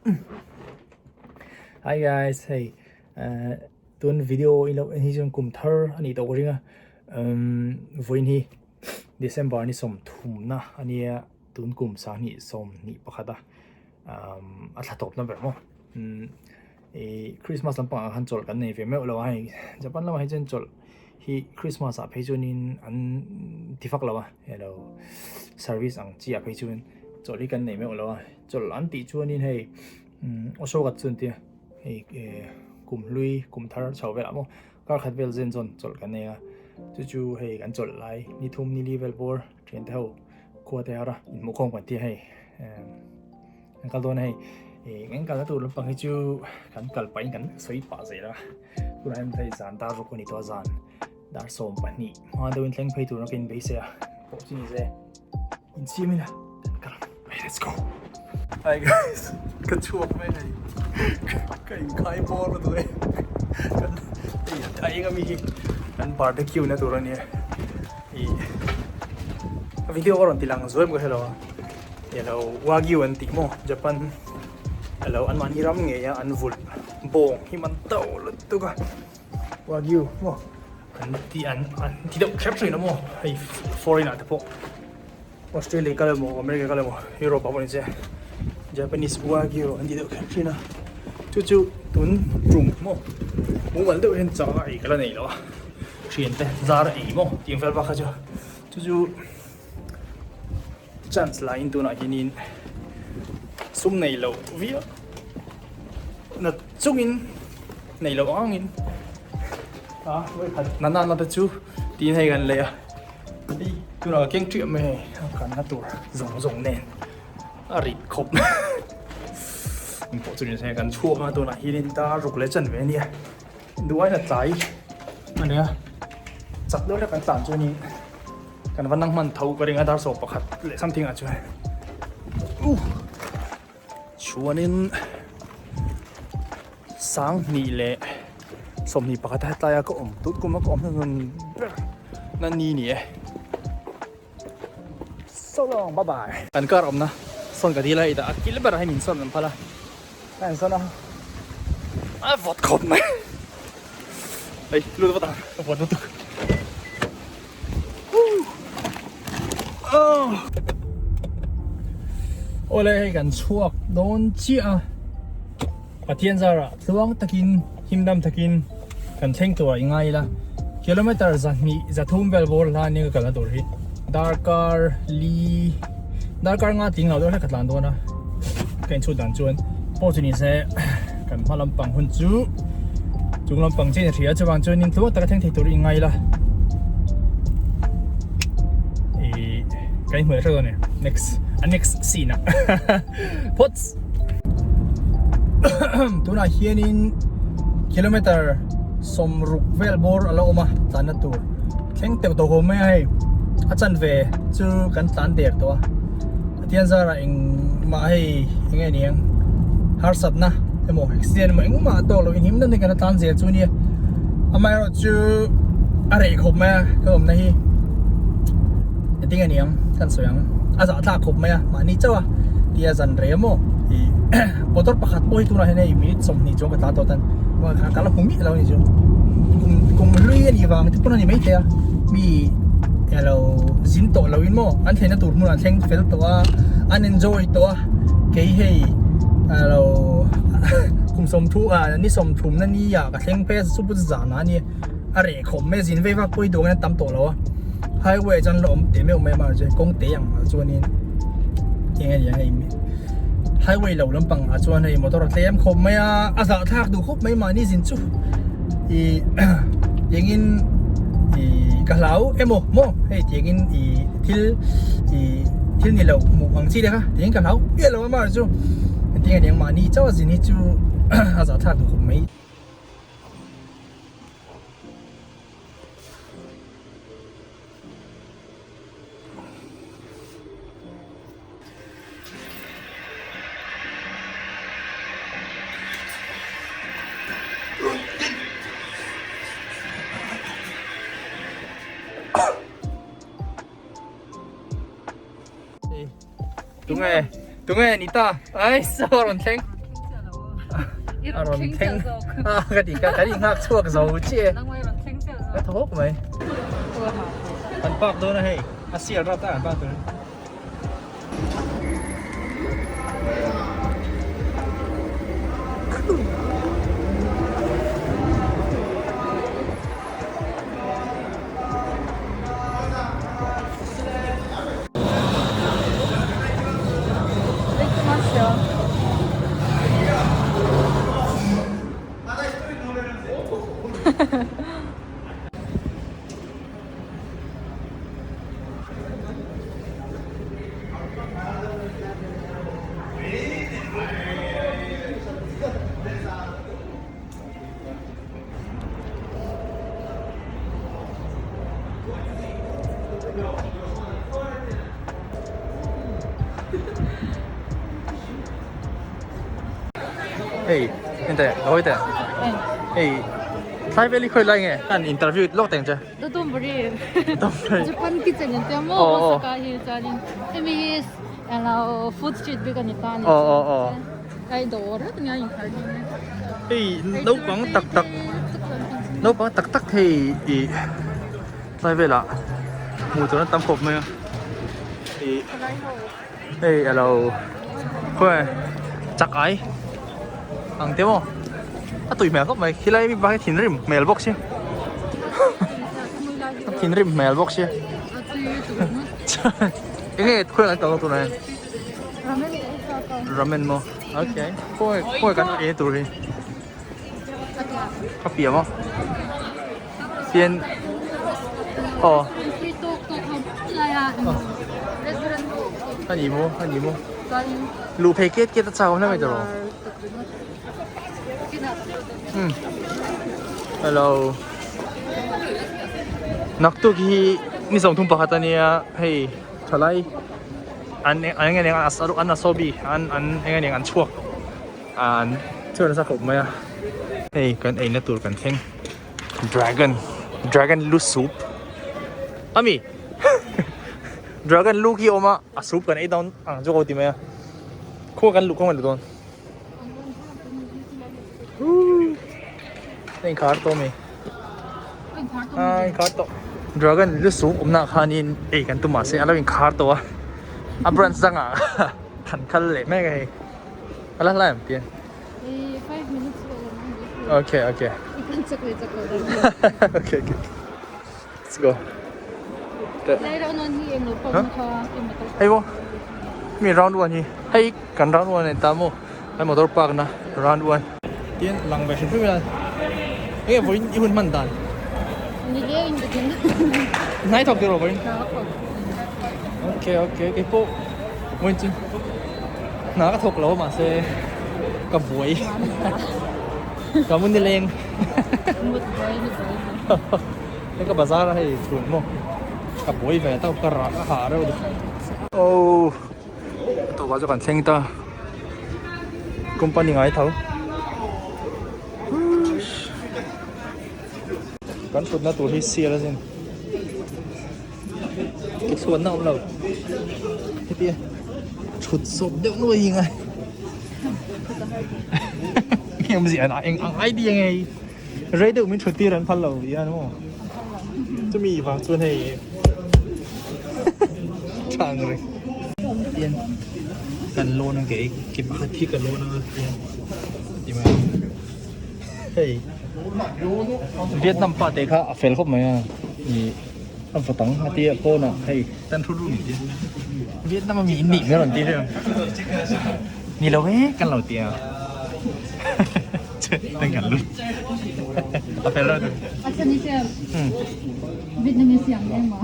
Hi guys, hei tun video in lo en hi chuan kum thar a nih tawh ka ring a, vawiin hi December ni sawmthumna a nia tun kum sanghnih sawmhnih pakhat a a thla tawpna ber maw ih Christmas lampang ah khan chawlh kan nei ve meuh lo a hei Japan lamah hi chuan chawlh hi Christmas ah phei chuanin an ti vak lo a elo service ang chi ah phei chuan chawlh hi kan nei meuh lo a chawlh an tih chuanin hei Ashoka chu an ti a hei eh kum hlui kum thar chho velah maw kar khat vel zen zawn chawlh kan nei a chu chu hei kan chawlh lai ni thum ni li vel bawr thian te ho khua te har a inhmuh khawm kan ti a hei eh kan kal dawn a hei eh kan kalna tur lampang hi chu kan kal pahin kan sawi pah zel a tunah hian hei zan dar ruk a ni tawh a zan dar 12 hma deuhin thleng phei tur a ka inbeisei a pawh chu ni se insiam ila kan kal ang hey let's go hi guys ka chhuak mai hei ka inkhai bawr lutuk e kan hei a eng ami hi kan barbecue na tur a nia ih video ka rawn ti lang zuai bawk a hrelo a elo wagyu an tih maw Japan elo an mahni ram ngei a an vulh bawng hi man to lutuk a. Wagyu maw an ti an an ti deuh kher thin a maw hei foreign ah te pawh Australia kal emaw America kal emaw Europe ah pawh ni se Japanese Wagyu an ti deuh kher thin a chu chu tun tum maw mumal deuh hian chak a ei ka la nei lo a thian te zar a ei maw tih ang vel bak kha chu chu chu chance la in tunah hianin sum nei loh viau na chungin nei loh angin a vawikhat na nana te chu tiin hei kan lei a hei tunah ka keng ṭiah mai hei a kanna tur zawng zawng nen a rit khawp engpawh chu ni se kan chhuak a tunah hianin dar ruk leh chanve a nia duaina tlai a nia chak deuh hlek kan tlan chuanin. Kan va nang hman tho ka ring a dar 11 leh something ah chuan uh chuanin 2021 a hetlai a ka awm tut kum a ka awm hnuhnun ber na ni ni e so long bye bye kan car awmna sawn ka dil a hei tah a kil ber ah hian min sawn an phal a ka in sawn a a vawt khawp mai hei lut vat ang a vawt lutuk. Awle hei kan chhuak dawn chiah a Pathian zarah tluang takin him dam takin kan thleng tur ah i ngai ila kilometer 200 300 vel bawr hla ania ka kalna tur hi darkar li darkar nga tling lo deuh hlek ka tlan dawn a ka inchhut dan chuan pawh chu ni se kan hma lampang hun chu chung lampang chian a hria chuvang chuanin tluang taka thleng thei tur i ngai la ih ka inhmuh leh hreuh dawn e next a next scene ah phawts tunah hianin kilometer 60 vel bawr a la awm a tlanna tur thleng teuh tawh awm mai a hei a chanve chu kan tlan der tawh a Pathian zarah engmah hei enge ni ang harsatna emaw accident emaw engmah a tawk loh in him deuh in kan la tlan zel chu nia amaherawhchu a reh khawp mai a ka awmna hi engtin nge ni ang kan sawi ang a zahthlak khawp mai a mahni chauh a tia zan rei emaw ih motor pakhat pawh hi tunah hian hei minute 20 chuang ka tlan tawh tan ka la hmu miah lo a ni chu kum kum hlui a nih vang te pawn a ni maithei a mi elo zin tawh lo in maw an thlenna tur hmunah an thleng fel tawh a an enjoy tawh a kei hei alo kum 30 ah ni 30 na ni ah ka thleng phei a chu pawh chu zan ah a nia a reh khawp mai a zin vei vak pawh hi duh angin an tam tawh lo a highway ah chuan la awm teh meuh mai a mahse kawng te ang ah chuanin eng a ni ang hei highway lo lampang ah chuan hei motor a tlem khawp mai a a zahthlak duh khawp mai mahni zin chu ih tiangin ih ka hlau emaw maw hei tiangin ih thil ih thil ni lo hmuh ang chi te kha tiangin ka hlau miah lo a mahse chu engtin nge niang mahni chauh a zin hi chu a zahthlak duh khawp mai. Tunge tunge ni ta ai saw rawn thleng. A rawn thleng a ka ti ka kan inghak chhuak zo chiah e. Ka thaw hawk mai. Kan park dawn a hei a sial rap ta kan park tur. Hei ente hawi teh hei thlai vel hi khawi lai nge kan interview lawk teng che Dotonbori Japan kitchen an tia maw Osaka hi chuanin hemi hi alo food street bik a ni ta a ni ai dawr vek nia inkhar ding e hei naupang tak tak naupang tak tak hei ih tlai velah hmuh tur an tam khawp mai a ih hei alo khawnge chak ai ang te maw a tui hmel khawp mai khilai mi bak hi thinrim hmel bawk sia thinrim hmel bawk sia enge khawnge kan kal tunah hian. Ramen maw okay khawi khawi kan ei tur hi a piah maw tian aw a ni maw a ni maw luh phei ket ket a chak awm hle mai tawh um hello naktuk hi ni 31 a nia hei thalai. An an eng eng an asaw bik an an eng eng an chhuak an chhuak nasa khawp mai a hei kan eina tur kan thleng dragon dragon lu soup ami dragon lu khi awm a a soup kan ei dawn ang chu ka ti mai a khua kan luh kawng a ni dawn a inkhar tawh ami. A inkhar tawh dragon lu soup awmna ah khanin ei kan tum mahse a lo inkhar tawh a a branch dangah than khal leh mek a hei a la hlai ang tiang okay okay okay okay let's go hei maw mi round one hi hei kan round one a ni ta maw Kan motor park na round one. Tin lang ve hrim hrim ila enge vawiin i hun hman dan? Ni leng in ka tin. Hnai thawk tiraw vawiin? Hna ka thawk. Okay okay kei pawh vawiin chu hna ka thawk lo mahse ka buai. Ka mu nileng. Mut buai ni buai ni. Hei ka bazar a hei chhun maw ka buai ve tawp ka rah ka hah reuh. Oh. A tawpah chu kan thleng ta company ngai tho kan thutna tur hi sial a sin ke chhuanna awm lo hetia thut sawp deuh nuai hi ngai eng awmzia an eng ang idea nge hei rei deuh min thut tir an phal lo tih hian maw chumi vang chuan hei tha ang reng tian kan lawn ang kei ke pakhat hi ka lawn anga tian ti mai hei Vietnam pa te kha a fel khawp mai a ih a va tang a tia pawnah hei tan thu ru ni Vietnam ami in nih mai rawn ti hrem ni lo e kan lo tia. A chhan hi che Vietnamese ang em a.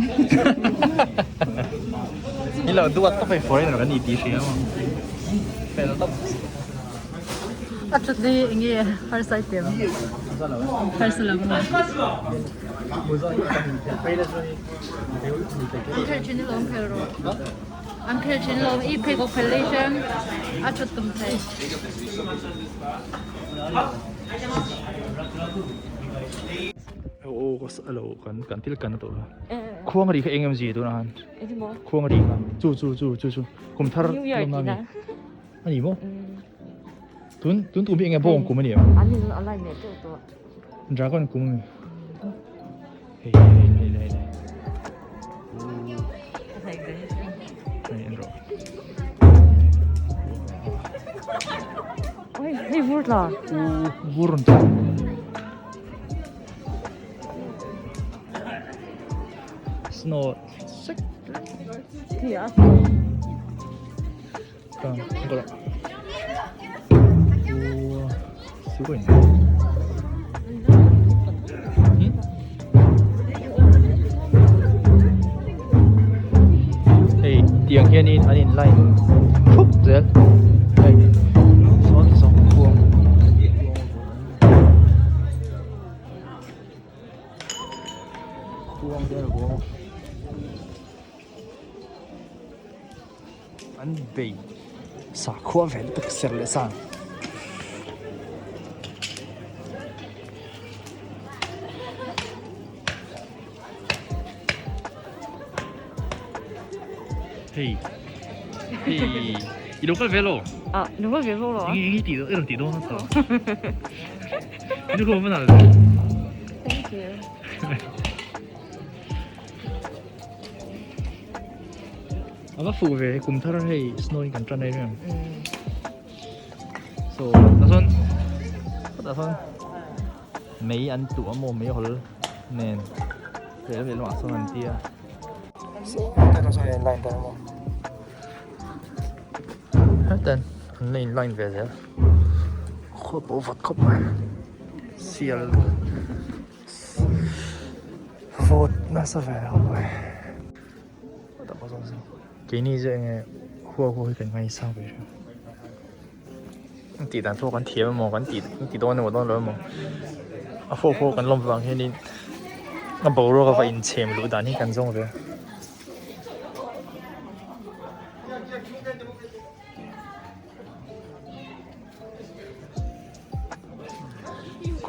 Ni lo duat tawp hei foreigner kan ni tih hria maw. Fel tawp. A thut hi enge harsa i tem. Harsa lo maw. An khel thin alawm khel rawh. An khel thin alawm i pheikhawk phel lei hian a thut tum thei. Aw kan kan thil kan tawh khuang ri kha eng em zia tuna han khuang ri kha chu chu chu chu chu kum thar lawm na mi ani maw. Tun tun tum hi enge bawng kum ani em? An in a line leh teuh tawh. Dragon kum ami? Hei hei hei hei hei. Hei en rawh. Oi hei vur tla. Vur rawn tla. Snow sek. Khi a. ほら。おお、すごいね。Hei tiang hianin an in line thup zel hei sawn sawn khuang khuang te an vuang a. An bei sakhua ve lutuk ser leh sang. Hei hei i lo kal ve lo? Ah lo kal ve lo lo a. Eng eng i tih i rawn tih dawn a tawh. I lo kal ve lo. Thank you. A va fuh ve kum thar hei snow in kan tan em em so tah sawn tah sawn mei an tuh a maw mei hawl nen lehlam lehlamah sawn an tia so tah sawn an line ta maw heten an la in line ve zel khaw pawh vawt khawp mai sial vawt nasa ve khawp mai. Keini chu enge hua hua hi kan ngaisang ve hreuh an tih dan pawh kan thiam emaw kan tih kan ti dawn emaw dawn lo emaw a hua hua kan lawm vang hianin a boruak a va inchhem luh dan hi kan zawng ve a.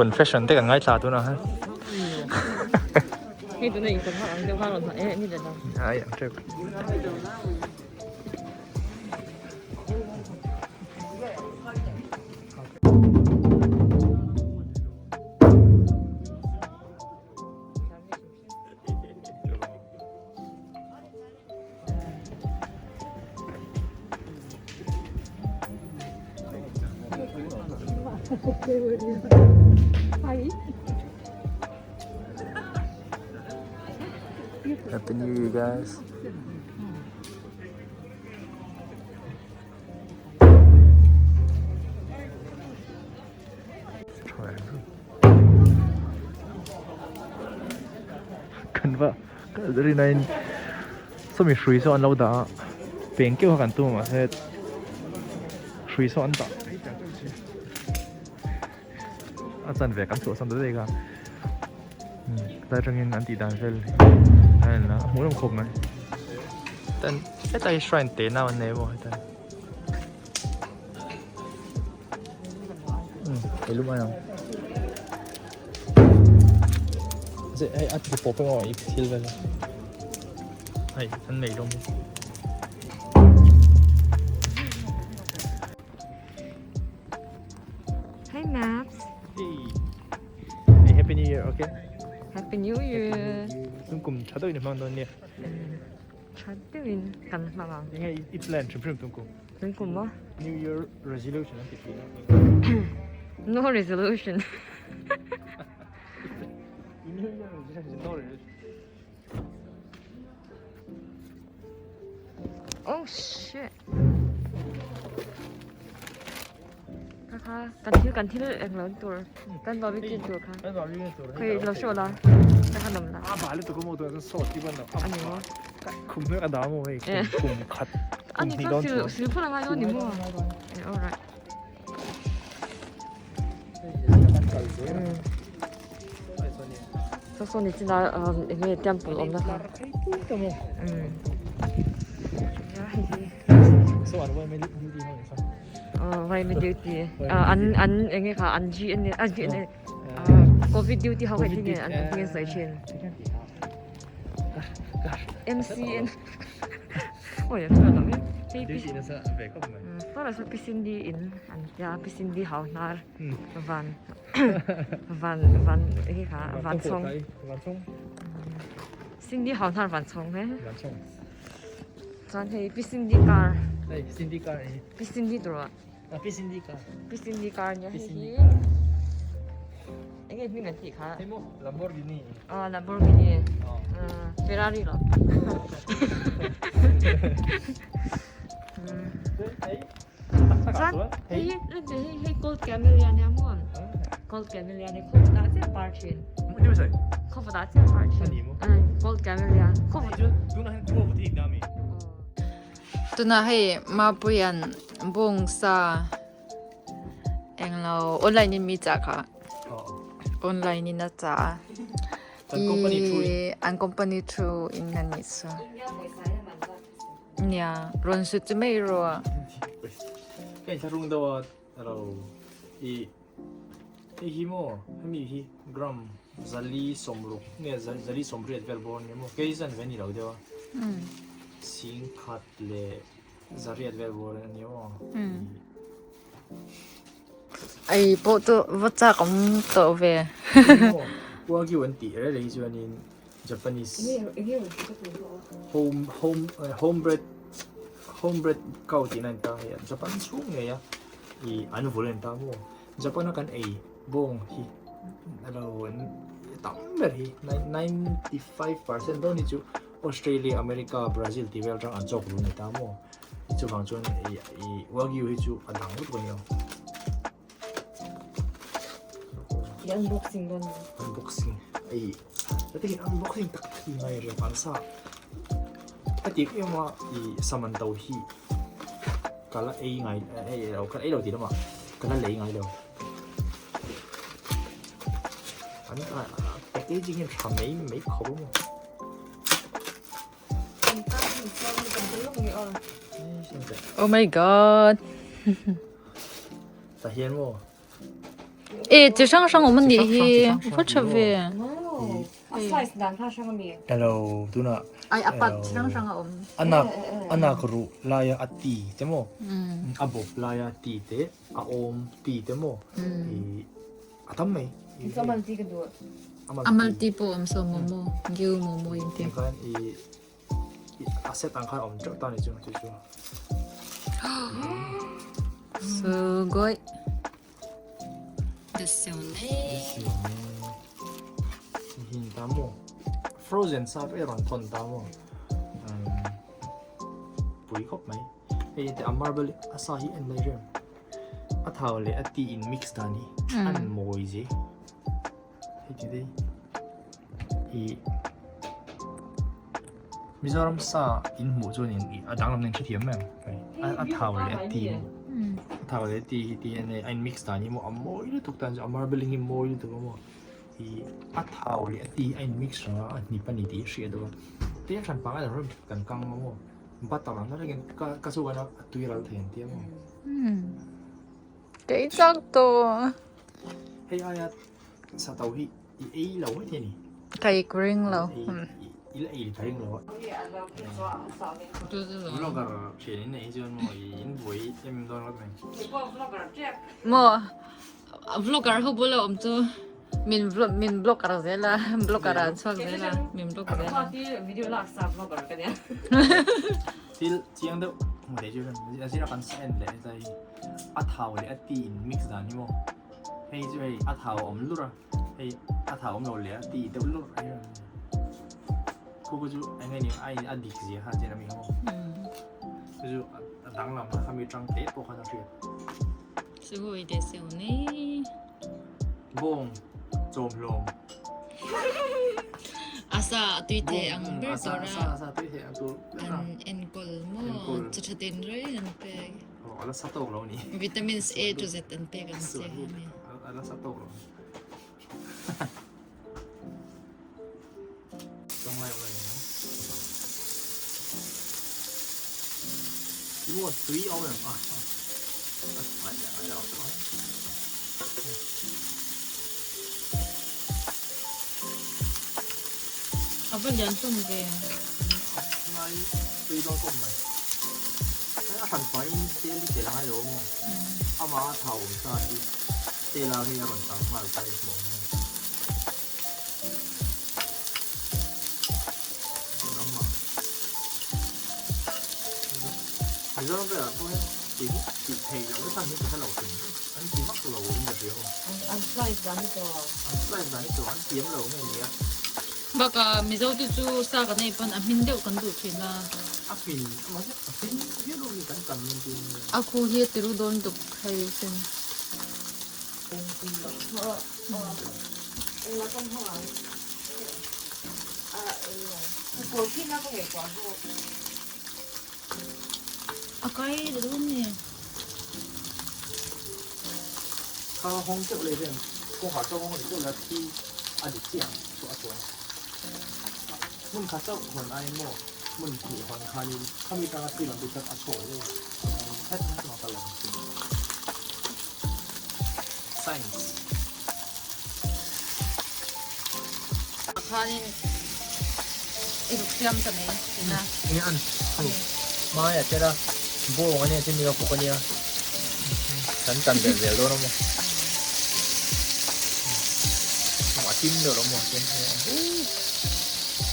Confession te kan ngaithla tunah hian. Hei tuna in kan hak ang deuh khan rawn hah em em a. Ai ang teuh. Happy New Year guys. Kan va rinain sawmi hrui saw an lo dah a peng keuh a kan tum a mahse hrui saw an dah a chanve kan chhuahsan ta daih kha tlai atangin an tih dan vel a en a hmuh nawm khawp mai hetlai hi shrine te nau an nei maw hetlai. Ei lum ai ang. Zeh hei a ti pawp emaw i thil vel a. Hei an nei lum hi. Hi Maps. Hey. Hey, Happy New Year, okay? Happy New Year. Tum kum tha deuhin hmang dawn nia. Tha deuhin kan hmang ang. Enge i plan hrim hrim tum kum? Tum kum maw? New Year resolution an ti thin a. No resolution. New Year resolution no resolution. Oh shit. Kha kha kan thil kan thil eng lo tur kan barbecue tur kha. Kan barbecue tur. Khoi lo show la. Ka kha nom la. A ba le tu ko mo tu kan sawt ti ban lo. Ani mo. Khum hmek a da mo hei kum kum khat kum Ani hnih chuan dawn sil chuang. sil phun a ngai dawn ni maw? Alright. Saw saw ni chin a eng nge temple awmna kha. Saw an yma duty ho ni saw. Yma duty an an eng nge kha an G N a G N A covid duty ho kha eng nge an hming an sawi thin. M C N awi a hriat loh em. Tui tih nasa ve khawp mai. Tawrah saw Pi Cindy in an tia Pi Cindy hau hnar van van van enge kha van chhawng. Van chhawng. Cindy hau hnar van chhawng he. Van chhawng. Chuan hei Pi Cindy car. Hei Cindy car hi. Pi Cindy tur ah. A Pi Cindy car. Pi Cindy car nia hei hi. Enge hming an tih kha? Hei maw Lamborghini. Ah Lamborghini. Ferrari lo. Chuan hei hi hei hei gold camellia nia maw? Gold camellia ni khaw dah chiah par thin. Khaw dah chiah par thin. Gold camellia. Khaw Tunah hei Mapuia'n bawngsa englo online in mi chah kha online in a chah a i an company through in a nih chu nia rawn sut chu mai rawh a. Ka inthlahrung deuh a alo i hei hi maw hemi hi gram zali sawmruk nge zali sawmriat vel bawr ania maw kei zan ve a ni lo deuh a singkhat leh zariat vel bawr ania maw. Ei pawh chu va chak awm tawh ve. Wagyu an tih reng reng hi chuanin Japanese home home home bred home bred cow tihna a ni ta hei Japan chhung ngei a ih an vul a ni ta maw Japan a kan ei bawng hi alo tam ber hi 95% dawn hi chu Australia America Brazil tih vel atang an chawk ru a ni ta maw chuvang chuan ih Wagyu hi chu a dang lutuk a ni ang. I unboxing dawn ni. Unboxing. Ei. Heti hian unboxing tak thi mai riau an sa. Heti em a i saman to hi ka la ei ngai ei lo ka ei lo ti lama ka la lei ngai lo. An packaging hian tha mai mai khawp a maw. Oh my god. Ta hian maw? E chi hrang hrang awm a nih hi. Va tha ve. A slice dan kha hrang ami. Hello, tunah. Ai a pat chi hrang hrang a awm. Anak anak ruh laia a ti te maw? A bawp laia ti te, a awm ti te maw? A tam mai. Chu amal ti ka duh. Amal ti pawh awm saw momo, gyu momo in tia. Khan i a set ang khan awm teuh ta ni chu chu chu. Sugoi. Desu yo ne. Desu yo ne. Hin ta mo. Frozen sa ve rawn thawn ta mo. Pui khawp mai. Hei te a marble a sa hi en mai rem. A thau leh a ti in mix dan hi an mawi zi. Hei ti dei. I Mizoram sa in hmuh chuan in a danglam nen hrethiam mai ang. A thau leh a ti maw. A thau leh a ti hi ti hian a in mix dan hi maw a mawi lutuk tan chu a marbling hi mawi lutuk a maw. I a thau leh a ti a in mix rang a a hnip a ni tih hi hriat deuh a. Tlem hran pang a lo rem kan kang a maw. Butter ang nasa takin ka ka chu a tui ral thei an tia maw. Ka ei chak tawh. Hei aia sa to hi i ei lo mai thei a ni. Ka ei ka ring lo. I la ei ka ring lo a. Vlogger thian in nei hi chuan maw i in buai em dawn ngawt mai. Maw vlogger ho bula awm chu min vlog min blogger zel a blogger ah an chhuak zel a min blog zel a. Video lak sa vlogger ka nia. Thil chiang deuh hmu thei chu a zira kan en leh tlai a thau leh a ti in mix dan hi maw hei chu hei a thau a awm lur a hei a thau awm lo leh a ti deuh lur a khu khu chu eng nge ni a in a dik zia kha chen a mi kha maw chu chu a danglam a khami tang te pawh khan a hriat. Sugoi desu yo ne. Bawng chawm hlawm. A sa a tui thei ang ber tur a. A sa tui thei ang tur ber a. An enkawl maw chi tha tin reng an pek. A la sa tawk lo ni. Vitamins A to Z an pek ang che kha ni. A la sa tawk lo. Tawng lai awm lo ni. I maw tui awm em a. Ai ai ai. A va lian hlawm ve. Lai tui dawn khawp mai. hran pahin tel hi tel a ngai lo a maw? Amah a thau awm sa hi tel a hei a rawn tang nghal ta hi hmuh ang maw? Mizoram velah pawh hian tih hi tih theih loh na chhan hi ka hre lo thin. An ti vak lo in ka hria maw? An slice dan hi tawh. An slice dan hi tawh an thiam lo nge nia. Bakah Mizo te chu sa kan ei pawn a hmin deuh kan duh thin a. A hmin mahse a hmin viau lo hi kan kan dawn tin nge. A khu hi a tiru dawn duk hei sin. A kai dawn nge. Kha hawng deuh leh hian kawngkhar chu a hawng deuh leh a thi a dik chiah ang chu a chuan hmun khat chauh hawn aiin maw hmun hnih hawn khanin khami tanga thil an tih khan a chhuak leh deuh a heng kal ang chin science. Khanin i ruk siam ta mai ina. Enge an hei hmai a tel a bawng ania chumi a kawk ania kan tan belh zel dawn a maw a tim deuh lo maw chuan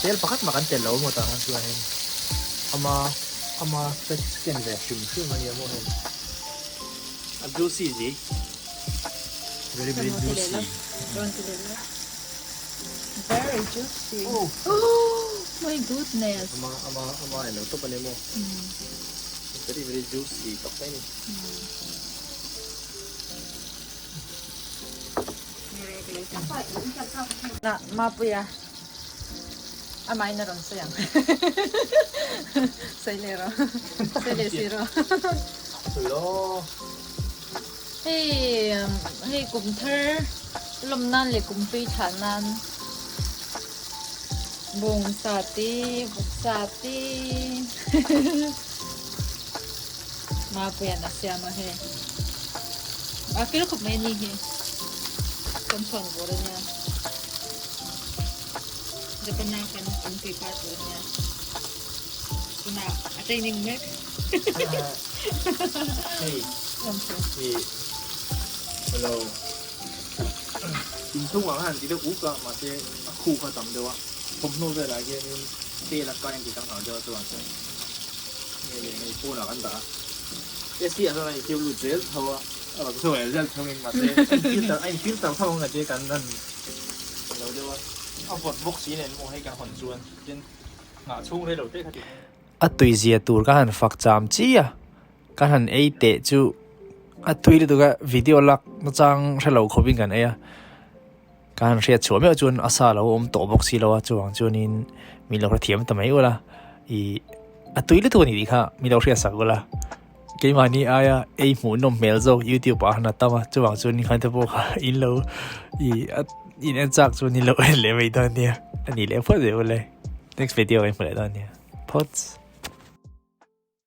tel pakhat mah kan tel lo maw tah khan chuan in ama ama ken ve hrim hrim ania maw hei a juicy zi very very juicy. Very juicy. Oh, oh my goodness. Ama ama ama elo top ani mo. Very very juicy tak mai ni. Na mapuia. Ama ina ron sayang. Sai le ro. Sai le si ro. Hello. Hei hei kum thar lawm nan leh kum hlui thlah nan bawngsa te vawksa te Mapuia'n a siam a hei a fel khawp mai a ni hi kan chhuan vur a nia Japan a kan inpui pa tur a nia tunah a training mek. Hei hi hello inchhungah khan ti deuh uk a mahse a khu kha tam deuh a thawmhnaw velah hianin tel a kai an ti tak nghal deuh a chuan chuan nge leh hei pawnah kan dah a AC ah chuan a infiam lut zel tho a a rawn chhuak leh zel thungin mahse a in filter a in filter tho ang ati kan han lo deuh a a vawt bawk si nen maw hei kan hawn chuan tin nghah chhung rei lo te kha ti. A tuizia tur ka han fak cham chi a, ka han ei teh chu a tui lutuk a video lak nachang hre lo khawpin kan ei a, ka han hriat chhuah meuh chuan a sa lo awm tawh bawk si lo a chuvang chuanin min lo hrethiam ta mai ula ih a tui lutuk a ni tih kha min lo hriat sak ula keimahni aia ei hmuh nawm hmel zawk youtube ah han a tam a chuvang chuan khan te pawh kha in lo ih in en chak chuan in lo en leh mai dawn nia a ni leh phawt zel ule next video ah in hmu leh dawn nia. Phawts.